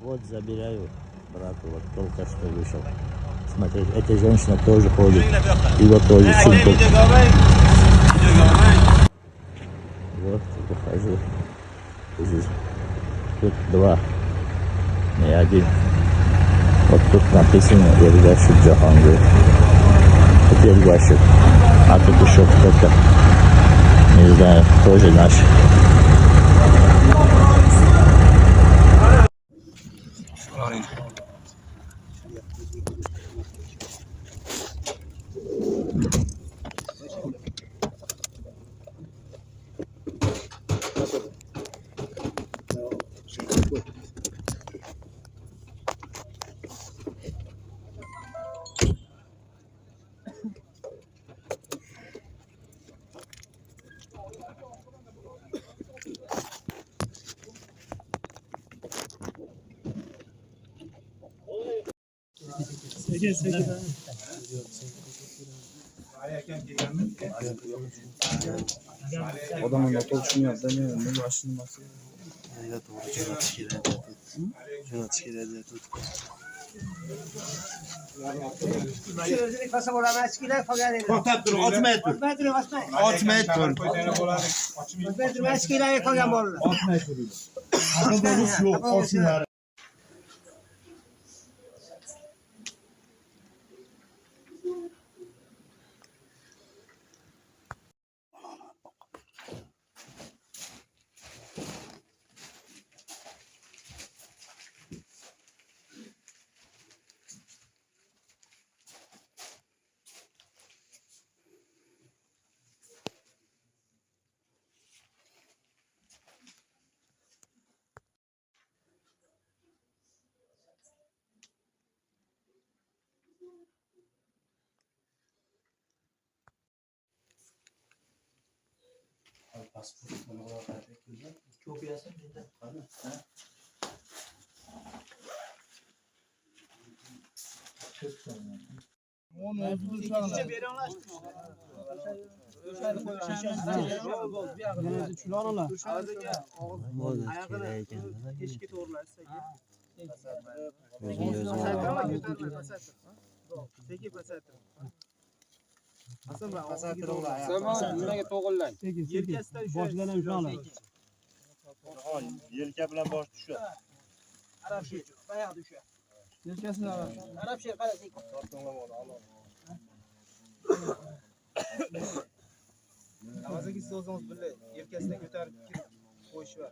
Вот забираю брату, вот только что вышел. Смотрите, эта женщина тоже ходит. Его тоже сумку. Вот, выхожу. Здесь тут два, не один. Вот тут написано Эргашев Джахангир. Это Эргашев. А тут еще кто-то, не знаю, тоже наш. Odamlar noto'g'ri tushunyapti. Men bu ashuni nimasi? To'g'ri jo'natish kerak deyapti. Jo'natish kerak deyapti. To'xtab tur, ochmay tur. Ochmay tur. Ochmay tur. Yo'q, ochinglar. Kerak ekan. O'zini o'zi oladi. Nimaga to'g'irlang? Yelka bilan bosh tushadi. Avazaki siz o'zingiz birga yelkasidan ko'tarib kirib qo'yish bor.